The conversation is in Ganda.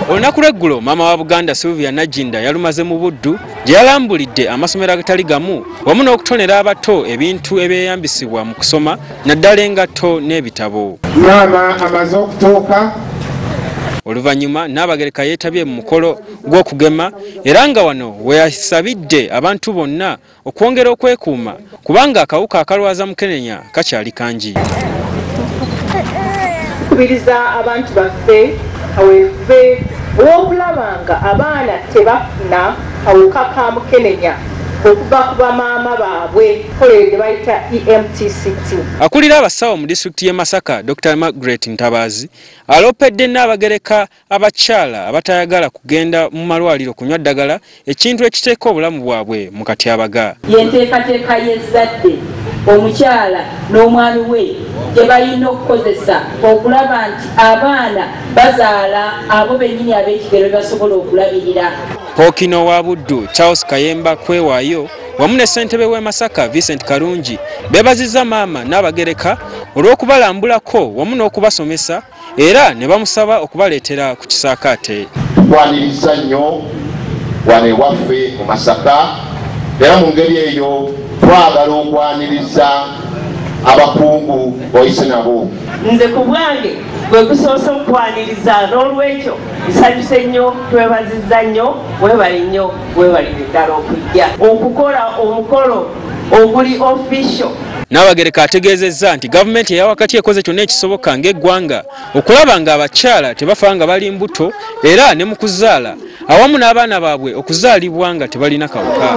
Olunaku lw'eggulo maama wa Buganda Sylvia Nagginda yalumaze mu Buddu gye yalambulidde amasomero agatali gamu wamu n'okutonera abato ebintu ebyeyambisibwa mu kusoma naddala engatto n'ebitabo. Maama amaze okutuuka. Oluvannyuma Nnaabagereka yeetabye mu mukolo gw'okugema era nga wano we yasabidde abantu bonna okwongera okwekuuma kubanga akawuka akalwaza mukenenya kakyali kangi. Tukubiriza abantu baffe kaweefube ow'okulaba nga abaana tebafuna kawuka ka mukenenya okuva ku bamaama baabwe kolere gye bayita EMTCT. Akulira abasawo mu disitulikiti y'e Masaka Dr. Margaret Ntabaazi aloopedde Nnaabagereka abakyala abatayagala kugenda mu malwaliro kunywa ddagala ekintu ekiteeka obulamu bwabwe mu katyabaga. Yenteekateeka y'ezzadde omukyala n'omwami we gye balina okukozesa okulaba nti abaana bazaala abo bennyini ab'ekigero basobola okulabirira. Pookino wa Buddu Charles Kayemba Kwewaayo wamu ne ssentebe w'e Masaka Vincent Karungi beebazizza maama Nnaabagereka olw'okubalambulako wamu n'okubasomesa era ne bamusaba okubaleetera ku kisaakaate. Tukwaniriza nnyo wano ewaffe mu Masaka era mu ngeri eyo twagala okwaniriza abakungu boyise nabo. Nze ku bwange gwe gusoose okwaniriza n'olwekyo nsanyuse nnyo, twebazizza nnyo, weebale nnyo, weebalire ddala okujja okukola omukolo oguli official. Nnaabagereka ategeezezza nti gavumenti eya wakati ekoze kyonna ekisoboka ng'eggwanga okulaba ng'abakyala tebafa nga bali mbuto era ne mu kuzaala awamu n'abaana baabwe okuzaalibwa nga tebalina kawuka.